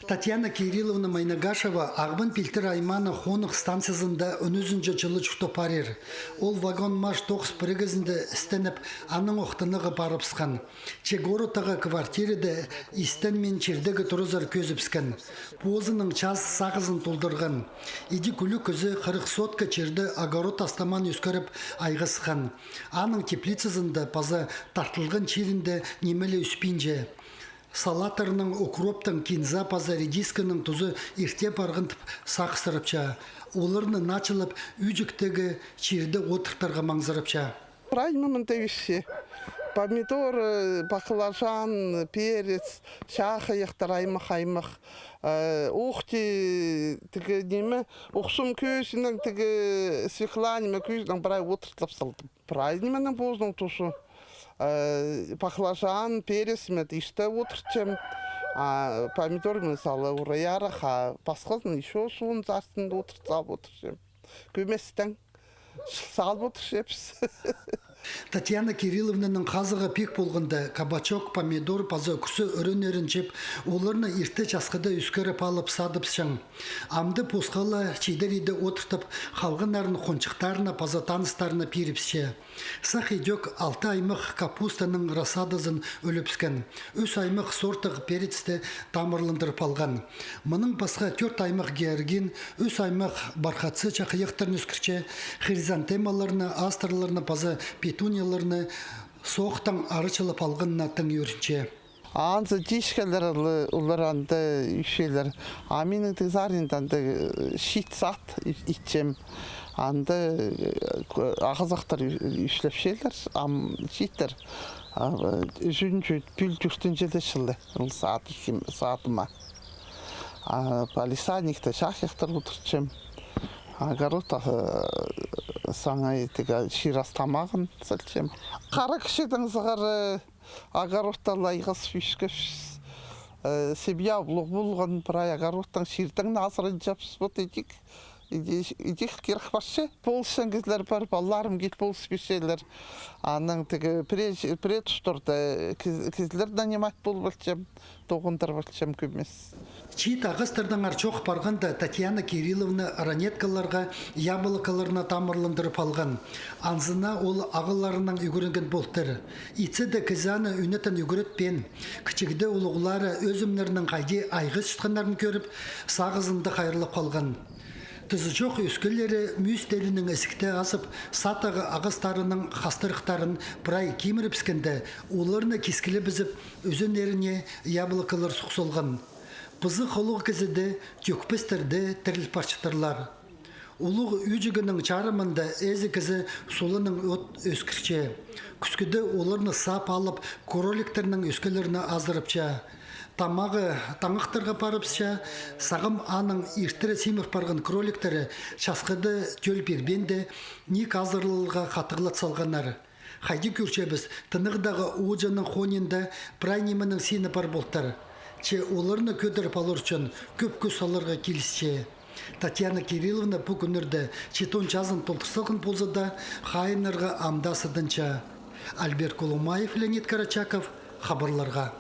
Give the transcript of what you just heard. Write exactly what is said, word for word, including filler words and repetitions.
Татьяна Кирилловна Майнагашева Ағбан Пилтір аймааның Хонығ станциязында он ӱзінҷі чылы чуртап парир. Ол вагон-марш тоғыс пірігізінде істеніп, аннаң ох тынағ парыбысхан. Че городтағы квартирада истенмин чирдегі туразар кӧзібіскен. Позының час сағызын толдырған. Иди кӱлӱк кізі хырых сотка чирді огород астамаан ӧскіріп айғасхан. Аның теплицазында паза тартылған чирінде ниме ле ӧспинче. Салаттарның, укроптың, кинза паза редисканың тузы ирте парған тіп сағыстырыпча. Оларны начылап ӱҷектегі чирде одыртарға маңзырапча. Прай ниме мында ӧсче. Помидоры, баклажан, перец, чахайахтар аймах-аймах. Э, ухти, тігі ниме, ухсум кӧзінің тігі, свекла ниме кӧзінің прай одыртып салдым. Прай нименің позының тузы. Э, баклажан, перец ниме ирте одыртчам. А помидор ниме сала урайарах, а пасхазын ещё суғын сартын одыртып салып одыртчам. Кӧместең салып одырчабыс. Татьяна Кирилловнаның хазығы пик полғанда, кабачок, помидор паза ӱксі ӱреннерін чіп, оларны ирте часхыда ӧскіріп алып садыбысчаң. Амды посха ла чидер иде одыртып, халғаннарын хонҷыхтарына паза таныстарына пирібісче. Сах идӧк алты аймах капустаның рассадазын ӱлібіскен. Ӱс аймах сортығ перецті тамырландырып алған. Мының пасха тӧрт аймах георгин, ӱс аймах бархатцы чахайахтарын ӧскірче, хризантемаларны, астраларны паза петунияларны соохтаң арачылап алғанына тың ӧрінче. Анзы тишкелер олар анда ӧсчелер. А минің тізаринда анда, э, чиит сад ит-, итчем. Анда, э, ағазахтар ӧ-, ӧслепчелер, ам чииттер. А, э, ӱзінҷі, пӱл тӧртінҷі де чылы ол сад итчем, садыма. А палисадникте чахайахтар одыртчам. Огородта, э, саңай тігі чир ас тамағын салчам. Хара кічідең сығара огородта ла айғас ӧскебіс. Э, семья улуғ полған, прай огородтаң, чирдең азыранчабыс. Вот идӧк, идӧк, идӧк кирек парча. Полысчаң кізілер пар, палаларым киліп полыс пирчелер. Анаң тігі піре, піре тустарда кіз-, кізілер нанимать полып алчам, тоғындырып алчам кӧмес. Чиит ағастардаңар чоох парғанда, Татьяна Кирилловна ранеткаларға яблокаларны тамырландырып алған. Анзына ол ағаларынаң ӱгренген полтыр. Итсе дее кізі аны ӧнетін ӱгретпеен. Кічігде улуғлары ӧзімнернің хайди айғасчатханнарын кӧріп, сағызында хайраллап халған. Тызы чох ӧскелері мӱс теелінің ізікте азып, садтағы ағастарының хастырыхтарын прай кимірібіскенде, оларны кискілебізіп, ӱзеннеріне яблокалар сух салған. Пызы холуғ кізі дее, тӧкпестер дее тіріл парчаттырлар. Улуғ ӱҷігінің чарымында ээзі кізі суланың от ӧскірче. Кӱскіде оларны саап алып, кроликтернің ӧскелеріне азырапча. Тамағы таңахтарға парыбысча, сағам аның иртіре симір парған кроликтері часхыда тӧл пирбеенде, ниик азырларға хатығлат салғаннар. Хайди кӧрчебіс, тынағдағы ууҷаның хонинда прай нименің сині пар полтыр. Че оларны кӧдіріп алар ӱчӱн кӧп кӱс саларға килісче. Татьяна Кирилловна пу кӱннерде читон чазын толдыр салған полза даа, хайыннарға ам даа сыдынча. Альберт Колумаев, Леонид Карачаков, хабарларға.